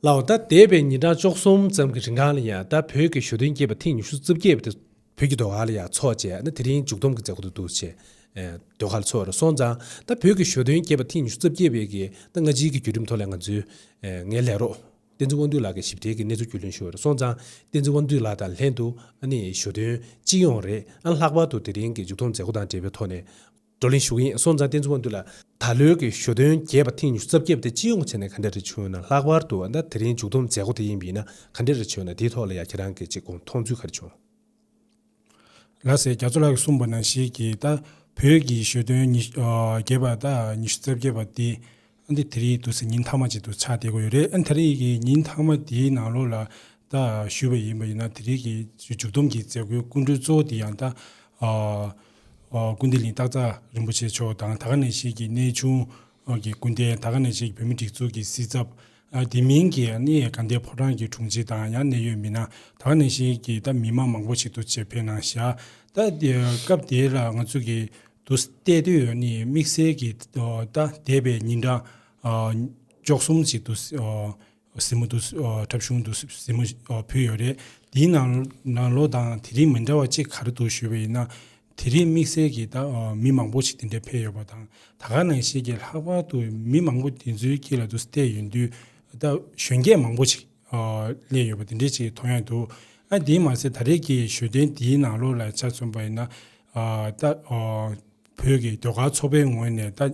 ལའོ། ད་འདས་པའི་ཉིན་གྲངས་བཅུ་གསུམ་ཙམ་གྱི་རིང་གང་ལ་ཡང་ད་བོད་ཀྱི་གཞོན་སྟོན་རྒྱས་པ་ཐེངས་ཉི་ཤུ་རྩ་བརྒྱད་པ་དེ་བོད་ཀྱི་ཟློས་གར་ལ་ཡང་ཚོགས་བྱས་ནས། དེ་རིང་མཇུག་བསྡོམས་ཀྱི་མཛད་སྒོ་དེ་འདུག་བྱས། ཨེ། ཟློས་གར་ཚོགས་རེད་སོང་ཙང་། ད་བོད་ཀྱི་གཞོན་སྟོན་རྒྱས་པ་ཐེངས་ཉི་ཤུ་རྩ་བརྒྱད་པའི་གི་ད་སྔ་ཕྱིའི་གི་བརྒྱུད་རིམ་ཐོག་ལ་ང་ཚོའི། ཨེ། ངའི་ལས་རོགས་བསྟན་འཛིན་དབང་འདུས་ལགས་ཀྱིས་ཞིབ་ཕྲའི་གི་གནས་ཚུལ་རྒྱུས་ལོན་ཞུས་པ་རེད་སོང་ཙང་། བསྟན་འཛིན་དབང་འདུས་ལགས་དང་ལྷན་དུ་ཨ་ནི་གཞོན་སྟོན་སྤྱི་ཡོངས་རེད། ཨ། ལྷག་པར་དུ་དེ་རིང་གི་མཇུག་བསྡོམས་མཛད་སྒོ་དང་འབྲེལ་བའི་ཐོག་ནས་བགྲོ་གླེང་ཞུ་གི་ཡིན་སོང་ཙང་། བསྟན་འཛིན་དབང་འདུས་ལགས། ད་ལོའི་གི་གཞོན་སྟོན་རྒྱས་པ་ཐེངས་ཉི་ཤུ་རྩ་བརྒྱད་པ་དེ་སྤྱི་ཡོངས་བྱས་ནས་ག་འདྲ་རེ་བྱུང་ཡོད་ན། ལྷག་པར་དུ་ད་དེ་རིང་མཇུག་བསྡོམས་མཛད་སྒོ་དེ་ཡིན་པ་ཡིན་ན་ག་འདྲ་རེ་བྱུང་ཡོད་ན། དེའི་ཐོག་ལ་ཡང་ཁྱེད་རང་གི་ཅིག་དགོངས་མཐོང་ཚུལ་ག་རེ་བྱུང་། ལགས་སེ། རྒྱ་མཚོ་ལགས་ཀྱིས་གསུངས་པ་ནང་བཞིན་གྱི་ད་བོད་ཀྱི་གཞོན་སྟོན་ཉི་ཤུ། ཨ། རྒྱས་པ་ད་ཉི་ཤུ་རྩ་བརྒྱད་པ་དེ། ཨ། འདི་དེ་རིང་འདུག་སེ་ཉིན་མཐའ་མ་ཅིག་ཏུ་ཆགས་བསྡད་ཀྱི་ཡོད་རེད། ཨ། དེ་རིང་གི་ཉིན་མཐའ་མ་དེའི་ནང་ལོགས་ལ་ད་ཞུས་པ་ཡིན་པ་ཡིན་ན། དེ་རིང་གི་མཇུག་བསྡོམས་ཀྱི་མཛད་སྒོའི་སྐུ་མགྲོན་གཙོ་བོ་དེ་ཡང་ད། ཨ། ཨ། ཀུན་བདེ་གླིང་སྟག་ཚང་རིན་པོ་ཆེ་མཆོག་དང་། ད་ག་ནང་བཞིན་གྱི་གནས་ཆུང་གི་སྐུ་བལྟས། ད་ག་ནང་བཞིན་གྱི་བོད་མིའི་སྒྲིག་འཛུགས་ཀྱི་སྲིད་ཚབ། ཨ། དེ་མིན་གྱི་ཨ་ནི་དགའ་ལྡན་ཕོ་བྲང་གི་དྲུང་ཆེ་དང་ཡང་གནད་ཡོད་མི་སྣ། ད་ག་ནང་བཞིན་གྱི་ད་མི་མང་མང་པོ་ཞིག་འདུག་སེ་ཕེབས་གནང་བཞག་ད་དེ་སྐབས་དེ་ལ་ང་ཚོ་གིས་འདུག་སེ་བལྟས་དུས་ཨ་ནི་དམིགས་བསལ་གྱི། ཨ། ད་འདས་པའི་ཉིན་གྲངས། ཨ། བཅུ་གསུམ་ཞིག་འདུག་སེ། ཨ། གཟིགས་མོ་འདུག། ཨ། འཁྲབ་གཞུང་འདུག་སེ་གཟིགས་མོ། ཨ། ཕུལ་ཡོད་རེད། དེའི་ནང་ནང་ལོགས་དང་དེ་རིང་མི་འདྲ་བ་གཅིག་ག་རེ་འདུག་ཞུས་པ་ཡིན་ན། དེ་རིང་དམིགས་བསལ་གྱི་ད། ཨ། མི་མང་པོ་ཞིག་དེ་འདྲ་ཕེབས་ཡོད་པ་དང་། ད་ག་ནང་བཞིན་གྱི་ལྷག་པར་དུ་མི་མང་པོ་དེ་ཚོའི་དཀྱིལ་ལ་འདུག་སེ་བལྟས་ཡོང་དུས་ད་གཞོན་སྐྱེས་མང་པོ་ཞིག་ཨ། སླེབས་ཡོད་པ་དེ་འདྲ་ཅིག་མཐོང་ཡ་འདུག་ཨ། དེས་མ་ཟད་ད་རེས་ཀྱི་གཞོན་སྟོན་དེའི་ནང་ལོགས་ལ་ཆ་མཚོན་པ་ཡིན་ན། ཨ། ད། ཨ། བོད་ཀྱི་ཟློས་གར་ཚོགས་པའི་ངོས་ནས་ད།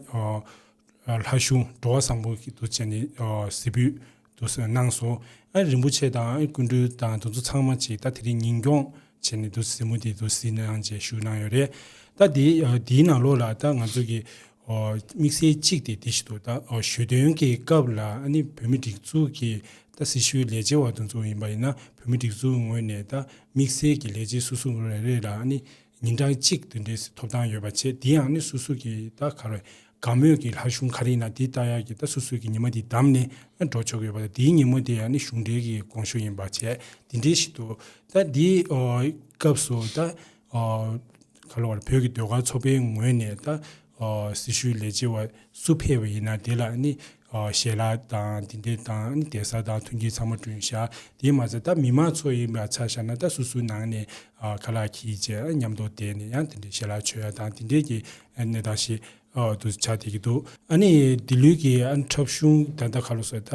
ཨ། ལྷ་གཞུང་འགྲོ་བ་བཟང་པོ་གི་འདུག་བྱས་ནས། ཨ། གཟིགས་འབུལ་འདུག་གནང་སོང་། ཨ། རིན་པོ་ཆེ་དང་སྐུ་མགྲོན་དང་དེ་ཚོ་ཚང་མ་ཅིག་ད་དེ་རིང་ཉིན་གུང་བྱས་ནས་འདུག་གཟིགས་མོ་དེ་འདུག་གཟིགས་གནང་བྱས་བཞུགས་གནང་ཡོད་རེད། ད་དེ། ཨ། དེའི་ནང་ལོགས་ལ་ད་ང་ཚོ་གི། ཨ། དམིགས་བསལ་གཅིག་དེ་དེ་ཞིག་འདུག་ད། ཨ། གཞོན་སྟོན་གྱི་སྐབས་ལ་ཨ་ནི་བོད་མིའི་སྒྲིག་འཛུགས་ཀྱི་ད་སྲི་ཞུའི་ལས་བྱེད་པ་དེ་ཚོ་ཡིན་པ་ཡིན་ན། བོད་མིའི་སྒྲིག་འཛུགས་ངོས་ནས་ད་དམིགས་བསལ་གྱི་ལས་བྱེད་སོ་སོ་རེ་རེ་ལ་ཨ་ནི་ཉིན་གྲངས་གཅིག་དེ་འདྲའི་ཐོབ་ཐང་ཡོད་པ་བྱས། དེ་ཡང་ནི་སོ་སོ་གི་ད་ག་རེ། དགའ་མོས་ཀྱི་ལྷ་གཞུང་ག་རེ་ཡིན་ན་དེ་ལྟ་ཡག་གི་ད་སོ་སོ་གི་ཉི་མ་དེ་བདམས་ནས་འགྲོ་ཆོག་གི་ཡོད་པ་དང་། དེའི་ཉིན་མོ་དེ་ཡང་ནི་གཞུང་འབྲེལ་གྱི་དགོངས་ཞུ་ཡིན་པ་བྱས། དེ་འདྲའི་ཞིག་འདུག་ད་དེའི། ཨོ། སྐབས་སུ་ད། ཨོ། ག་ལ་བར་བོད་ཀྱི་ཟློས་གར་ཚོགས་པའི་ངོས་ནས་ད། ཨོ། སྲི་ཞུའི་ལས་བྱེད་པ་སུ་ཕེབས་པ་ཡིན་ན་དེ་ལ་ནི། ཨོ། ཞལ་ལག་དང་དེ་འདྲ་དང་ནི་གདན་ས་དང་མཐུན་རྐྱེན་ཚང་མ་བསྐྲུན་བཞག་དེ་མ་ཟད་ད་མི་མང་ཚོ་ཡིན་པ་ཆ་བཞག་ན་ད་སོ་སོའི་ནང་ནས། ཨོ། ཁ་ལག་འཁྱེར་བྱས་མཉམ་དུ་བསྡད་ནས་ཡང་དེ་འདྲའི་ཞལ་ལག་མཆོད་ཡ་དང་དེ་འདྲའི་གི་གནས་སྟངས་ཤིག་ཨོ། དུ་ཆགས་བསྡད་ཀྱི་འདུག་ཨ་ནི་འདི་ལོའི་གི་ཨ་འཁྲབ་གཞུང་ད་ལྟ་ག་ལ་སོ་ད་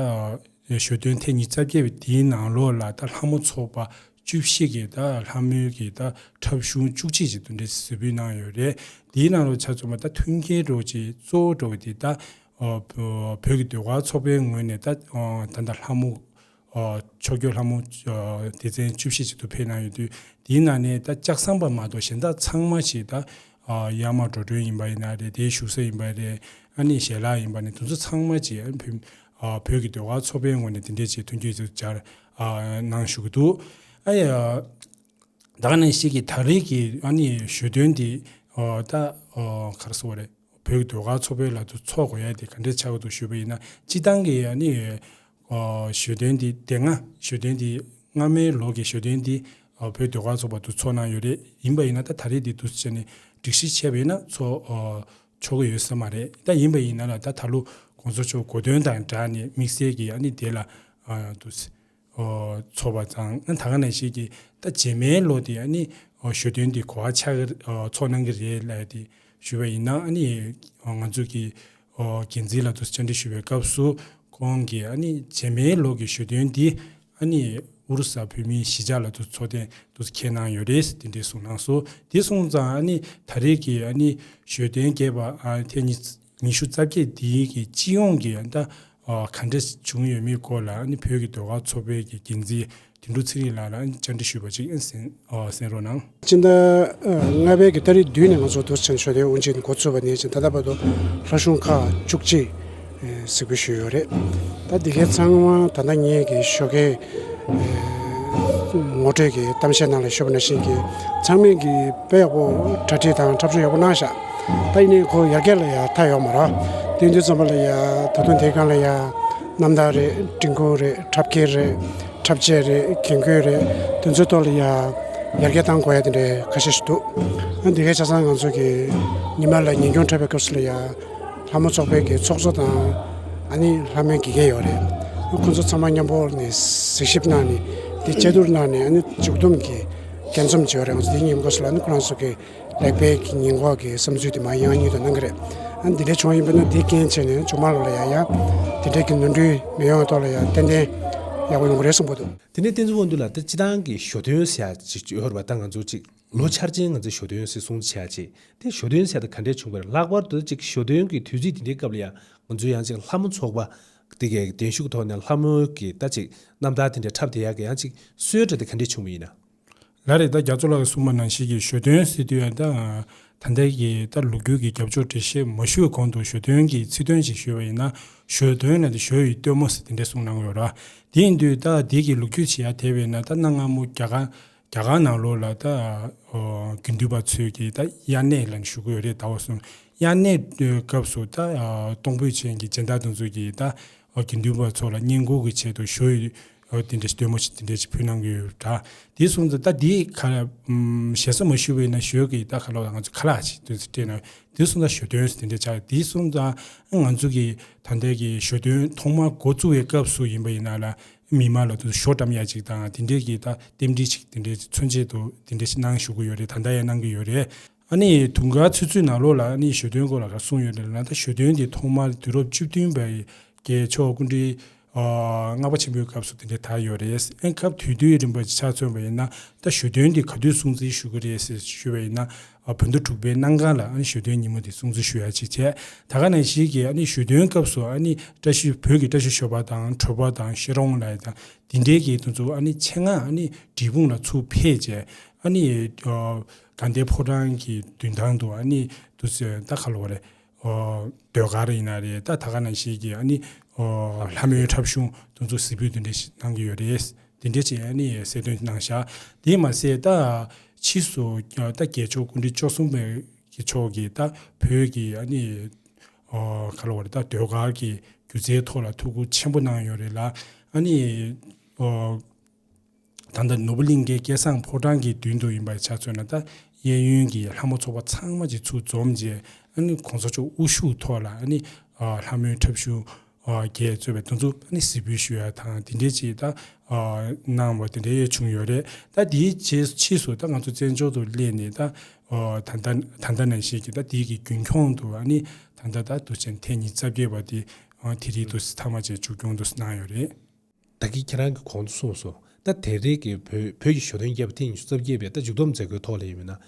གཞོན་སྟོན་ཐེངས་ཉི་ཤུ་རྩ་བརྒྱད་པའི་དེའི་ནང་ལོགས་ལ་ད་ལྷ་མོ་ཚོགས་པ་བཅུ་བཞི་གི་ད་ལྷ་མོའི་གི་ད་འཁྲབ་གཞུང་བཅུ་གཅིག་ཅིག་དེ་འདྲ་གཟིགས་འབུལ་གནང་ཡོད་རེད། དེའི་ནང་ལོགས་ཆ་མཚོན་པ་ད་མཐུན་རྐྱེན་འདྲ་བོ་ཅིག་གཙོ་བོ་འདྲ་བོ་དེ་ད་ཨོ། བོད་ཀྱི་ཟློས་གར་ཚོགས་པའི་ངོས་ནས་ད། ཨོ། ད་ལྟ་ལྷ་མོ། ཨོ། ཕྱོགས་བསྐྱོད་ལྷ་མོ། ཨོ། སྡེ་ཚན་བཅུ་བཞི་ཅིག་ཏུ་ཕེབས་གནང་ཡོད་དུས་དེའི་ནང་ནས་ད་ལྕགས་ཟམ་པ་མ་གཏོགས་གཞན་དག་ཚང་མ་ཞིག་ད། ཨོ། ཡར་མར་འགྲོ་གྲོན་ཡིན་པ་ཡིན་ན་རེད། དེའི་བཞུགས་ས་ཡིན་པ་རེད། ཨ་ནི་ཞལ་ལག་ཡིན་པ་ནི་དེ་ཚོ་ཚང་མ་ཅིག་ཨ་བོད། ཨོ། བོད་ཀྱི་ཟློས་གར་ཚོགས་པའི་ངོས་ནས་དེ་འདྲས་ཅིག་མཐུན་འགྱུར་ཅིག་སྦྱར། ཨོ། གནང་བཞུགས་ཀྱི་འདུག་ཨ་ཡ། ད་ག་ནང་བཞིན་གྱི་ད་རེས་ཀྱི་ཨ་ནི་གཞོན་སྟོན་འདི། ཨོ། ད། ཨོ། ག་རེ་ཟེར་དགོས་རེད། བོད་ཀྱི་ཟློས་གར་ཚོགས་པའི་ལག་ཏུ་ཚོགས་དགོས་ཡ་དེ་ག་འདྲས་ཆགས་ཀྱི་འདུག་ཞུས་པ་ཡིན་ན། སྤྱིར་བཏང་གི་ཨ་ནི། ཨོ། གཞོན་སྟོན་འདི་དེ་སྔ་གཞོན་སྟོན་འདི་སྔ་མའི་ལོ་གི་གཞོན་སྟོན་འདི། ཨོ། བོད་ཟློས་གར་ཚོགས་པ་དུ་ཚོགས་གནང་ཡོད་རེད། ཡིན་པ་ཡིན་ན་ད་ད་རེས་འདི་དུ་བྱས་ནས་སྒྲིག་གཞི་བྱས་པ་ཡིན་ན་ཚོགས། ཨོ། ཆོག་གི་ཡོད་ས་མ་རེད། ད་ཡིན་པ་ཡིན་ན་ལ་ད་ད་ལོ་གོང་ས་མཆོག་གོ་སྟོན་དང་སྦྲགས་ནས་དམིགས་བསལ་གྱི་ཨ་ནི་དེ་ལ། ཨོ། དུ། ཨོ། ཚོགས་པ་དང་ཨ་ད་ག་ནང་བཞིན་གྱི་ད་རྗེས་མའི་ལོ་དེ་ཨ་ནི་ཨོ་གཞོན་སྟོན་དེ་ག་པར་ཆགས་ཀྱི། ཨོ། ཚོགས་གནང་གི་རེད་ལབ་ཡ་དེ་ཞུས་པ་ཡིན་ན། ཨ་ནི་ཨོ་ང་ཚོ་གི་ཨོ་འགན་འཛིན་ལགས་དུ་བཅར་འདྲི་ཞུས་པའི་སྐབས་སུ་ཁོང་གིས་ཨ་ནི་རྗེས་མའི་ལོ་གི་གཞོན་སྟོན་དེ་ཨ་ནི་ཨུ་རུ་སུ་བོད་མིའི་གཞིས་ཆགས་ལ་དུ་ཚོགས་ཐེངས་དུ་འཁེལ་གནང་ཡོད་རེད། དེ་འདྲའི་གསུངས་གནང་སོང་། དེ་སོང་ཙང་ཨ་ནི་ད་རེས་ཀྱི་ཨ་ནི་གཞོན་སྟོན་རྒྱས་པ་ཨ་ཐེངས་ཉི་ཉི་ཤུ་རྩ་བརྒྱད་འདིའི་གི་སྤྱི་ཡོངས་ཀྱི་ཨ་ད། ཨ། ག་འདྲ་བྱུང་ཡོད་མེད་སྐོར་ལ་ཨ་ནི་བོད་ཀྱི་ཟློས་གར་ཚོགས་པའི་གི་འགན་འཛིན་དོན་གྲུབ་ཚེ་རིང་ལགས་ལ་ཨ་ནི་བཅར་འདྲི་ཞུས་པ་ཅིག་ཨ་གསན། ཨ། གསན་རོགས་གནང་། སྤྱི་ཟླ་ལྔ་པའི་གི་ཏ་རིག་བདུན་ནས་ང་ཚོ་དུ་ཆེན་ཞོ་ལྟའི་དབུ་འབྱེད་འགོ་ཚུགས་པ་ནས་བྱས་ད་ལྟ་བར་དུ་ལྷ་གཞུང་ཁག་བཅུ་གཅིག་གཟིགས་འབུལ་ཞུས་ཡོད་རེད། ད་འདི་གའི་ཚང་མ་ད་ལྟ་ངེད་ཀྱི་ཞོགས་ཀའི་ངོ་སྤྲོད་ཀྱི་གཏམ་བཤད་ནང་ལ་ཞུས་པ་ནང་བཞིན་གྱི་ཚང་མས་ཀྱི་དཔེ་ཡག་པོ་གྲ་སྒྲིག་དང་འཁྲབ་ཆུང་ཡག་པོ་གནང་ཤག་ད་ཡིན་ནའི་ཁོ་ཡར་རྒྱས་ལ་ཡ་མཐའ་ཡོད་མ་རེད། དེ་དུས་ཙམ་པ་ལ་ཡ་ད་དུང་དེའི་སྒང་ལ་ཡ་རྣམ་ཐར་རེད། འབྲི་གུང་རེད། འཁྲབ་འཁྱེར་རེད། འཁྲབ་ཆས་རེད། རྒྱན་གོས་རེད། དེ་ཚོའི་ཐོག་ལ་ཡ་ཡར་རྒྱས་གཏང་དགོས་ཡ་དེ་འདྲའི་ཁ་ཤས་ཤིག་འདུག་ཨ་འདི་གའི་ཆ་ཚང་ང་ཚོ་གི་ཉི་མ་ལ་ཉིན་གུང་འཁྲབ་པའི་སྐབས་སུ་ལ་ཡ་ལྷ་མོ་ཚོགས་པའི་གི་ཚོགས་གཙོ་དང་ཨ་ནི་ལྷ་མོའི་དགེ་རྒན་ཡོད་རེད། ཁོང་ཚོ་ཚང་མ་མཉམ་པོ་ནས་གཟིགས་ཞིབ་གནང་ནས་དེ་དཔྱད་བསྡུར་གནང་ནས་ཨ་ནི་མཇུག་བསྡོམས་ཀྱི་འགན་འཛོམས་བྱས་པ་རེད། ང་ཚོ་དེ་ཉིན་གོ་སོ་ལ་ཨ་ནི་ཁོ་རང་ཚོ་གི་ལེགས་སྤེལ་གྱི་ཉིན་གོ་གི་བསམ་ཚུལ་དེ་མ་ཡང་སྙིང་དུ་གནང་གི་རེད། ཨ་ནི་དེ་འདྲའི་བྱུང་བ་ཡིན་པ་ན་དེའི་རྐྱེན་བྱས་ནས་མཇུག་མ་ལོ་ལ་ཡང་ཡང་དེ་འདྲའི་གི་ནོར་འཁྲུལ་མི་ཡོང་བའི་ཐོག་ལ་ཡང་ཏན་ཏན་ཡག་པོ་ཡོང་གི་རེད་བསམ་གྱི་འདུག་དེ་ནས་བསྟན་འཛིན་དབང་འདུས་ལགས། ད་སྤྱིར་བཏང་གི་ཞོ་སྟོན་ཟེར་ཡ་ཅིག་ཡོད་རེད་པ། ད་ང་ཚོ་ཅིག་ལོ་འཆར་ཅན་ང་ཚོའི་ཞོ་སྟོན་ཟེར་སྲུང་བརྩི་བྱ་ཆེད་དེ་ཞོ་སྟོན་ཟེར་ཡ་དེ་ག་འདྲས་བྱུང་བ་རེད། ལྷག་པར་དུ་ཅིག་ཞོ་སྟོན་གྱི་དུས་ཚིགས་དེ་འདྲའི་སྐབས་ལ་ཡང་ང་ཚོའི་ཡང་ཅིག་ལྷ་མོ་ཚོགས་པ་དེ་གའི་གདན་ཞུ་གི་ཐོག་ནས་ལྷ་མོའི་གི་ད་ཅིག་རྣམ་ཐར་དེ་འདྲ་འཁྲབ་བསྡད་ཡ་གི་ཡང་ཅིག་སྲོལ་འདྲ་དེ་ག་འདྲས་བྱུང་བ་ཡིན་ན། ལགས་རེད། ད་རྒྱ་མཚོ་ལགས་ཀྱིས་གསུངས་པ་ནང་བཞིན་གྱི་ཞོ་སྟོན་ཟེར་དུས་ཡང་ད་ད་ལྟའི་གི་ད་ལོ་རྒྱུས་ཀྱི་རྒྱབ་ཕྱོགས་འགྲེལ་བཤད་མ་ཞུ་བའི་གོང་དུ་ཞོ་སྟོན་གྱི་ཚིག་དོན་ཅིག་ཞུས་པ་ཡིན་ན། ཞོ་སྟོན་ལ་དེ་ཞོ་ཡི་སྟོན་མོ་ཟེར་དེ་འདྲས་གསུངས་གནང་གི་ཡོད་ར། དེ་ཡིན་དུས་ད་དེ་གི་ལོ་རྒྱུས་ཅིག་ཡར་དེད་པ་ཡིན་ན། ད་གནའ་སྔ་མོ་རྒྱ་གར་རྒྱ་གར་ནང་ལོགས་ལ་ད་ཨོ་དགེ་འདུན་པ་ཚོས་ཀྱི་ད་དབྱར་གནས་ལ་ཞུ་གི་ཡོད་རེད། ཟླ་བ་གསུམ་དབྱར་གནས་སྐབས་སུ་ད་ཨོ་གཏོང་ཕོད་ཅན་གྱི་སྦྱིན་བདག་དེ་ཚོས་ཀྱི་ད་ཨོ་དགེ་འདུན་པ་ཚོ་ལ་བསྙེན་བཀུར་གྱི་ཆེད་དུ་ཞོ་ཡི་ཨོ་དེ་འདྲ་ཞིག་སྟོན་མོ་ཞིག་དེ་འདྲ་ཞིག་ཕུལ་གནང་གི་ཡོད་ར། དེ་སོང་ཙང་ད་དེ་ག་ཞེ་ས་མ་ཞུ་བས་ན་ཞོ་གི་ད་ག་ལོག་ང་ཚོ་ཁ་ལག་ཅིག་དེ་ཚོ་སྤྲད་ན་དེ་སོང་ཙང་ཞོ་སྟོན་དེ་འདྲ་ཆགས། དེ་སོང་ཙང་ང་ཚོ་གི་ད་ལྟའི་གི་ཞོ་སྟོན་ཐོག་མར་འགོ་བཙུགས་པའི་སྐབས་སུ་ཡིན་པ་ཡིན་ན་ལ། མི་མང་ལ་དུ་ཞོ་བཀྲམ་ཡ་ཅིག་དང་དེ་འདྲའི་གི་ད་རྟེན་འབྲེལ་ཅིག་དེ་འདྲའི་མཚོན་བྱེད་དུ་དེ་འདྲའི་ཞིག་གནང་བཞུགས་ཀྱི་ཡོད་རེད། ད་ལྟ་ཡང་གནང་གི་ཡོད་རེད། ཨ་ནི་དུང་དཀར་ཆུ་ཚོད་ནང་ལོགས་ལ་ཨ་ནི་ཞོ་སྟོན་སྐོར་ལ་ག་གསུངས་ཡོད་རེད་ལབ་ན། ད་ཞོ་སྟོན་དེ་ཐོག་མར་དུས་རབས་བཅུ་བདུན་པའི་རྒྱལ་མཆོག་སྐུ་ཕྲེང་ལྔ་པ་ཆེན་པོའི་སྐབས་སུ་དེ་འདྲའི་དར་ཡོད་རེད། ཨན་སྐབས་དེ་དུས་རིམ་པ་ཆ་མཚོན་པ་ཡིན་ན། ད་ཞོ་སྟོན་དེ་ག་དུས་སྲུང་བརྩི་ཞུ་གི་རེད་ཟེར་ཞུས་པ་ཡིན་ན། ཨ་བོད་ཟླ་དྲུག་པའི་གནམ་གང་ལ་ཨ་ནི་ཞོ་སྟོན་ཉིན་མོ་དེ་སྲུང་བརྩི་ཞུ་ཡ་ཅིག་བྱས། ད་ག་ནང་བཞིན་གྱི་ཨ་ནི་ཞོ་སྟོན་སྐབས་སུ་ཨ་ནི་བཀྲ་ཤིས་བོད་ཀྱི་བཀྲ་ཤིས་ཞོལ་པ་དང་གྲོད་པ་དང་ཤེ་རོང་ལ་དང་དེ་འདྲའི་གི་དེ་ཚོ་ཨ་ནི་ཆེད་མངགས་ཨ་ནི་འབྲས་སྤུངས་ལ་ཚུར་ཕེབས་བྱས། ཨ་ནི་ཨ་དགའ་ལྡན་ཕོ་བྲང་གི་མདུན་ཐང་དུ་ཨ་ནི་དུ་ད་ག་ལོ་རེད། ཨ་ཟློས་གར་ཡིན་ན་རེད། ད་ད་ག་ནང་བཞིན་གྱི་ཨ་ནི་ཨ་ལྷ་མོའི་འཁྲབ་གཞུང་དེ་ཚོ་གཟིགས་འབུལ་དེ་འདྲ་ཞིག་གནང་གི་ཡོད་རེད། དེ་འདྲ་ཅིག་ཨ་ནི་གསལ་སྟོན་གནང་ཤག་དེས་མ་ཟད་ད་ཕྱིས་སུ་ད་རྒྱལ་མཆོག་སྐུ་ཕྲེང་བཅུ་གསུམ་པའི་གི་མཆོག་གིས་ད་བོད་ཀྱི་ཨ་ནི་ཨོ་ག་ལ་བ་རེད། ད་ཟློས་གར་གྱི་སྒྱུ་རྩལ་ཐོག་ལ་ཐུགས་ཁུར་ཆེན་པོ་གནང་ཡོད་རེད་ལ། ཨ་ནི་ཨོ་ད་ལྟ་ནོར་བུ་གླིང་གའི་སྐལ་བཟང་ཕོ་བྲང་གི་མདུན་དུ་ཡིན་པའི་ཆ་མཚོན་ན། ད་གཡས་གཡོན་གྱི་ལྷ་མོ་ཚོགས་པ་ཚང་མ་ཅིག་ཚུར་འཛོམས་རྗེས། ཨ་ནི་གོང་ས་མཆོག་དབུ་བཞུགས་ཐོག་ལ་ཨ་ནི་ཨ་ལྷ་མོའི་འཁྲབ་གཞུང་ཨ་རྒྱས་གཙོས་པའི་དེ་ཚོ་ཨ་ནི་གཟིགས་འབུལ་ཞུ་ཡ་དང་དེ་འདྲའི་ཅིག་ད་ཨ་གནང་བ་དེ་འདྲའི་བྱུང་ཡོད་རེད། ད་དེའི་རྗེས་ཕྱིས་སུ་ད་ང་ཚོ་བཙན་བྱོལ་དུ་སླེབས་ནས་ད་ཨ་ད་ལྟ་ད་ལྟ་ནང་བཞིན་གྱི་ད་དེའི་གི་རྒྱུན་འཁྱོངས་དུ་ཨ་ནི་ད་ལྟ་ད་དུ་ཆེན་ཐེངས་ཉི་ཤུ་རྩ་བརྒྱད་པ་དེ་ཨ་དེ་རིང་དུ་མཐའ་མ་བཅས་མཇུག་སྐྱོང་དུ་གནང་ཡོད་རེད། ད་གིན་ཁྱེད་རང་གིས་གོང་དུ་གསུངས་སོང་། ད་དེ་རིང་གི་བོད་བོད་ཀྱི་ཞོ་སྟོན་རྒྱས་པ་ཐེངས་ཉི་ཤུ་རྩ་བརྒྱད་པའི་ད་མཇུག་བསྡོམས་མཛད་སྒོའི་ཐོག་ལ་ཡིན་མིན་ན།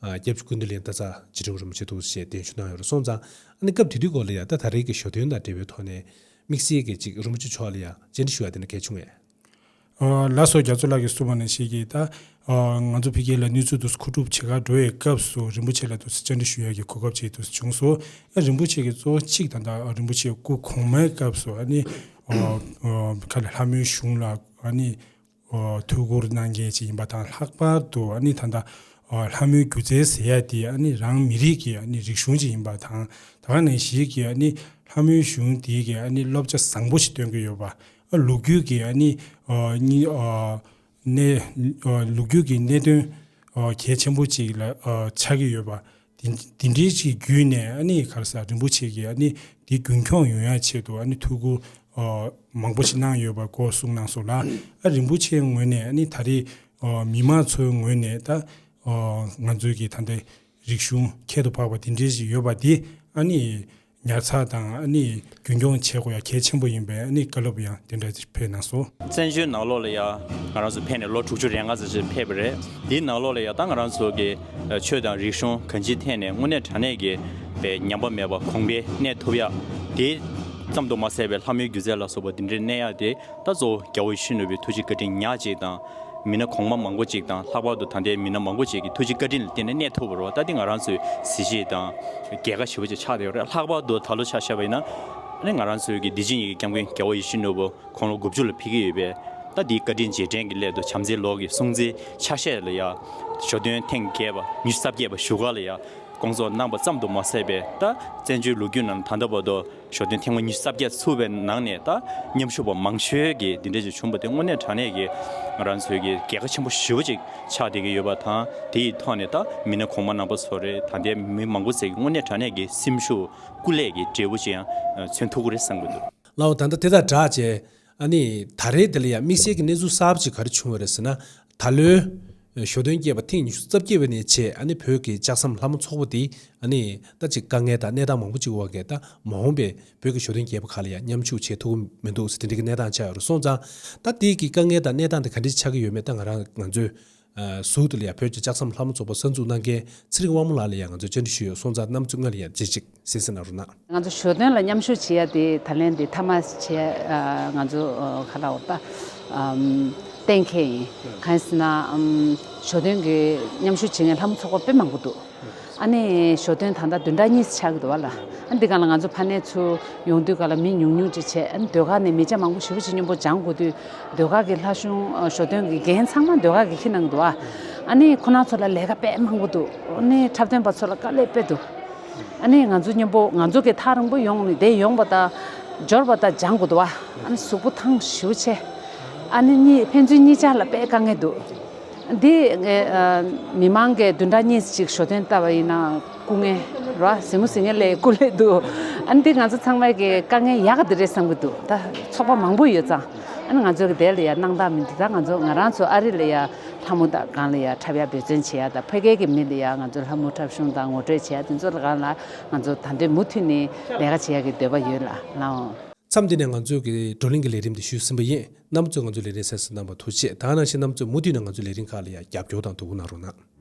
ཨ་སྐྱབས་རྗེ་ཀུན་བདེ་གླིང་སྟག་ཚང་རྗེ་དྲུང་རིན་པོ་ཆེ་ཐུགས་རྗེ་ཆེ་གདན་ཞུ་གནང་ཡོད་རེད། སོང་ཙང་ཨ་ནི་སྐབས་དེ་དུས་སྐོར་ལ་ཡང་ད་ད་རེས་ཀྱི་ཞོ་སྟོན་དང་འབྲེལ་བའི་ཐོག་ནས་དམིགས་བསལ་གྱི་ཅིག་རིན་པོ་ཆེ་མཆོག་ལ་ཡང་བཅར་འདྲི་ཞུ་ཡ་དེ་འདྲ་གལ་བྱུང་ངས། ཨ་ལགས་སོ། རྒྱ་མཚོ་ལགས་ཀྱིས་གསུངས་པ་ནང་བཞིན་གྱི་ད་ཨ་ང་ཚོ་ཕ་གི་ལ་གནས་ཚུལ་དུ་མཁོ་སྒྲུབ་བྱེད་གར་འགྲོ་བའི་སྐབས་སུ་རིན་པོ་ཆེ་ལ་དུ་བཅར་འདྲི་ཞུ་ཡ་གི་གོ་སྐབས་ཅིག་དུ་བྱུང་སོང་། ཨ་རིན་པོ་ཆེ་གི་གཙོ་བོ་གཅིག་དང་ད་རིན་པོ་ཆེ་སྐུ་གོང་མའི་སྐབས་སུ་ཨ་ནི་ཨ་ཨ་ག་ལ་ལྷ་མོའི་གཞུང་ལ་ཨ་ནི་ཨ་ཐུགས་ཁུར་གནང་མཁན་ཅིག་ཡིན་པ་དང་། ལྷག་པར་དུ་ཨ་ནི་ད་ལྟ་ཨ་ལྷ་མོའི་སྒྱུ་རྩལ་ཟེར་ཡ་དེ་ཨ་ནི་རང་མི་རིགས་ཀྱི་ཨ་ནི་རིག་གཞུང་ཅིག་ཡིན་པ་དང་། ད་ག་ནང་བཞིན་གྱི་ཨ་ནི་ལྷ་མོའི་གཞུང་དེ་གི་ཨ་ནི་བསླབ་བྱ་བཟང་པོ་ཞིག་སྟོན་གྱི་ཡོད་པ། ཨ་ལོ་རྒྱུས་ཀྱི་ཨ་ནི་ཨ་ནི་ཨ་གནད་ཨ་ལོ་རྒྱུས་ཀྱི་གནད་དོན་ཨ་གལ་ཆེན་པོ་ཅིག་ལ་ཨ་ཆགས་ཀྱི་ཡོད་པ། དེ་དེ་འདྲའི་ཅིག་བརྒྱུད་ནས་ཨ་ནི་ག་རེ་ཟ་རིན་པོ་ཆེ་གིས་ཨ་ནི་དེ་རྒྱུན་འཁྱོངས་ཡོང་ཡ་ཆེད་དུ་ཨ་ནི་ཐུགས་ཁུར་ཨ་མང་པོ་ཞིག་གནང་ཡོད་པ་སྐོར་གསུངས་གནང་སོང་ལ། ཨ་རིན་པོ་ཆེའི་ངོས་ནས་ཨ་ནི་ད་རེས་ཨ་མི་མང་ཚོའི་ངོས་ནས་ད་ཨ་ང་ཚོའི་གི་ད་ལྟའི་རིག་གཞུང་ཁྱད་དུ་འཕགས་པ་དེ་འདྲའི་ཞིག་ཡོད་པ་དེ་ཨ་ནི་ཉར་ཚགས་དང་ཨ་ནི་རྒྱུན་འཁྱོངས་བྱེད་དགོས་ཡ་གལ་ཆེན་པོ་ཡིན་པས། ཨ་ནི་བཀའ་སློབ་ཡང་དེ་འདྲ་ཞིག་ཕེབས་གནང་སོང་། བཙན་བྱོལ་ནང་ལོགས་ལ་ཡ་ང་རང་ཚོ་ཕེབས་ནས་ལོ་དྲུག་ཅུ་རེ་ལྔ་ཙམ་ཞིག་ཕེབས་པ་རེད། དེའི་ནང་ལོགས་ལ་ཡ་ད་ང་རང་ཚོ་གི་ཆོས་དང་རིག་གཞུང་གང་ཅིའི་ཐད་ནས་དངོས་གནས་དྲང་གནས་ཀྱི་པའི་ཉམས་པ་མེད་པ་གོང་འཕེལ་གནས་ཐུབ་ཡ་དེ་ཙམ་དུ་མ་ཟད་པའི་ལྷ་མོའི་སྒྱུ་རྩལ་ལ་སོགས་པ་འདི་འདྲའི་གནས་ཡ་དེ་ད་གཙོ་བོ་རྒྱལ་བ་ཡིད་བཞིན་ནོར་བུའི་ཐུགས་རྗེ་བཀའ་དྲིན་ཉག་གཅིག་དང་། མི་སྣ་གོང་མ་མང་པོ་ཅིག་དང་། ལྷག་པར་དུ་ད་ལྟའི་མི་སྣ་མང་པོ་ཅིག་གི་ཐུགས་རྗེ་བཀའ་དྲིན་ལ་བརྟེན་ནས་གནས་ཐུབ་པ་རེད་བ། ད་འདི་ང་རང་ཚོའི་གཟི་བརྗིད་དང་རྒྱལ་ཁ་ཞེ་པོ་ཅིག་ཆགས་བསྡད་ཡོད་རེད། ལྷག་པར་དུ་ད་ལོ་ཆ་བཞག་པ་ཡིན་ན། ཨ་ནི་ང་རང་ཚོའི་གི་འདི་ཕྱི་གཉིས་ཀྱི་སྐྱབས་མགོན་རྒྱལ་བ་ཡིད་བཞིན་ནོར་བུ་དགུང་ལོ་དགུ་བཅུ་ལ་ཕེབས་ཀྱི་ཡོད་པས། ད་འདིའི་བཀའ་དྲིན་རྗེས་དྲན་གྱི་སླད་དུ་བྱམས་བརྩེའི་ལོ་གི་སྲུང་བརྩིའི་ཆ་ཤས་ལ་ཡ་ཞོ་སྟོན་ཐེངས་བརྒྱད་པ་ཉི་ཤུ་རྩ་བརྒྱད་པ་བཞུགས་སྒར་ལ་ཡ་སྐོང་ཚོགས་གནང་པ་ཙམ་དུ་མ་ཟད་པས། ད་བཙན་བྱོལ་ལོ་རྒྱུས་ནང་ད་ལྟ་བར་དུ་ཞོ་སྟོན་ཐེངས་མ་ཉི་ཤུ་རྩ་བརྒྱད་ཚུགས་པའི་ནང་ནས་ད་མཉམ་ཞུགས་པ་མང་ཤོས་ཀྱི་འདི་འདྲ་ཅིག་བྱུང་བ་དེ་དངོས་གནས་དྲང་གནས་ཀྱི་ང་རང་ཚོའི་གི་རྒྱལ་ཁ་ཆེན་པོ་ཞེ་པོ་ཅིག་ཆགས་བསྡད་ཀྱི་ཡོད་པ་དང་། དེ་ཡི་ཐོག་ནས་ད་མི་སྣ་གོང་མ་རྣམ་པ་ཚོ་རེད། ད་ལྟའི་མི་མང་པོ་ཟེར་གྱི་དངོས་གནས་དྲང་གནས་ཀྱི་སེམས་ཤུགས་སྐུ་ལས་ཀྱི་འབྲས་བུ་ཅིག་ཡང་མཚོན་ཐུབ་ཀྱི་རེད་བསམ་གྱི་འདུག་ལགས་འོ། ད་ལྟ་དེ་དང་སྦྲགས་བྱས། ཨ་ནི་ད་རེས་དེ་ལ་ཡང་དམིགས་བསལ་གྱི་གནས་ཚུལ་གསར་པ་ཅིག་ག་རེ་བྱུང་བ་རེད་ཟེར་ན། ད་ལོའི་ཞོ་སྟོན་རྒྱས་པ་ཐེངས་ཉི་ཤུ་རྩ་བརྒྱད་པ་ནས་བྱས། ཨ་ནི་བོད་ཀྱི་ལྕགས་ཟམ་ལྷ་མོ་ཚོགས་པ་འདི་ཨ་ནི་ད་ཅིག་དཀའ་ངལ་དང་གནས་སྟངས་མང་པོ་ཅིག་འོག་གི་ད་མ་འོངས་པའི་བོད་ཀྱི་ཞོ་སྟོན་རྒྱས་པ་ཁག་ལ་ཡང་མཉམ་ཞུགས་བྱེད་ཐུབ་ཀྱི་མི་འདུག་ཟེར་དེ་འདྲའི་གི་གནས་སྟངས་ཆགས་ཡོད་རེད། སོང་ཙང་ད་དེ་གི་དཀའ་ངལ་དང་གནས་སྟངས་དེ་ག་འདྲ་ཆགས་ཀྱི་ཡོད་མེད་ད་ང་རང་ང་ཚོས་ཨ་ཟུར་དུ་ལ་ཡང་བོད་ཀྱི་ལྕགས་ཟམ་ལྷ་མོ་ཚོགས་པ་གསར་འཛུགས་གནང་མཁན་ཚེ་རིང་དབང་མོ་ལགས་ལ་ཡང་ང་ཚོས་བཅར་འདྲི་ཞུས་ཡོད། སོང་ཙང་རྣམ་ཚོ་སྔོན་ལ་ཡང་རྗེས་གཅིག་གསན་གཟིགས་གནང་རོགས་གནང་། ང་ཚོ་ཞོ་སྟོན་ལ་མཉམ་ཞུགས་བྱེད་ཡ་དེ་ད་ལན་དེ་མཐའ་མ་བྱས། ཨ་ང་ཚོ་ཨ་ག་ལབ་དགོས་ད། ཨམ་གཏན་འཁེལ་ཡིན། གང་ཡིན་ཟེར་ན་ཨམ་ཞོ་སྟོན་གྱི་མཉམ་ཞུགས་བྱེད་མཁན་ལྷ་མོ་ཚོགས་པ་དཔེ་མང་པོ་འདུག་ཨ་ནི་ཞོ་སྟོན་ད་ལྟ་བདུན་ཕྲག་གཉིས་ཆགས་ཀྱི་འདུག་བ་ལ། ཨ་འདི་ག་ལ་ང་ཚོ་ཕ་ནས་ཚུར་ཡོང་དུས་ག་ལ་མི་ཉུང་ཉུང་ཅིག་བྱས། ཨ་ནི་ཟློས་གར་ནས་མི་ཆ་མང་པོ་ཞེ་པོ་ཅིག་མཉམ་པོ་སྦྱང་དགོས་དུས། ཟློས་གར་གྱི་ལྷ་གཞུང་ཨ་ཞོ་སྟོན་གྱི་འགན་ཚང་མ་ཟློས་གར་གྱིས་འཁྱེར་གནང་གི་འདུག་བ། ཨ་ནི་ཁོ་རང་ཚོ་ལ་ལས་ཀ་དཔེ་མང་པོ་འདུག་ཨ་ནི་འཁྲབ་སྟོན་པ་ཚོ་ལ་དཀའ་ལས་དཔེ་འདུག་ཨ་ནི་ང་ཚོ་མཉམ་པོ་ང་ཚོ་གི་ཐག་རིང་པོ་ཡོང་ནས་དེ་ཡོང་བ་དང་འབྱོར་བ་དང་སྦྱང་དགོས་འདུག་བ། ཨ་ནི་གཟུགས་པོ་ཐང་ཞེ་པོ་ཆེ། ཨ་ནི་གཉིས་ཕན་ཚུན་གཉིས་ཆ་ལ་དཔེ་དཀའ་ངལ་འདུག་འདི་ངས་ཨ་མི་མང་གིས་བདུན་ཕྲག་གཉིས་ཅིག་ཞོ་སྟོན་ལྟ་བ་ཡིན་ན་སྐུ་ངལ་ར་གཟིགས་མོ་གཟིགས་མཁན་ལས་སྐུ་ལས་འདུག་ཨ་ནི་འདི་ང་ཚོ་ཚང་མ་གི་དཀའ་ངལ་ཡག་ག་འདི་རེད་བསམ་གི་འདུག་ད་ཚོགས་པ་མང་པོ་ཡོད་ཙང་། ཨ་ནི་ང་ཚོ་གི་དེ་ལ་ཡ་སྣང་དག་མི་འདུག་ད་ང་ཚོ་ང་རང་ཚོ་ཨ་རི་ལ་ཡ་ལྷ་མོ་དང་སྒང་ལ་ཡ་འཁྲབ་ཡ་འབད་བརྩོན་བྱེད་ཡ་དང་། ཕ་གི་གི་མི་ལ་ཡ་ང་ཚོ་ལྷ་མོ་འཁྲབ་གཞུང་དང་ངོ་སྤྲོད་བྱེད་ཡ་དེ་ཚོ་ལ་སྒང་ལ་ང་ཚོ་ད་འདོད་མུ་མཐུད་ནས་ལས་ཀ་བྱེད་ཡ་གི་འདོད་པ་ཡོད་ལ་ལའོ། མཚམས་འདི་ནས་ང་ཚོའི་གི་བགྲོ་གླེང་གི་ལས་རིམ་འདི་ཞུས་ཟིན་པ་ཡིན། རྣམ་པ་ཚོས་ང་ཚོའི་ལས་རིམ་གསན་གཟིགས་གནང་བར་ཐུགས་རྗེ་ཆེ། ད་ག་ནང་བཞིན་རྣམ་པ་ཚོས་མུ་མཐུད་ནས་ང་ཚོའི་ལས་རིམ་ཁག་ལ་ཡང་རྒྱབ་སྐྱོར་དང་དོ་ཁུར་གནང་རོགས་གནང་།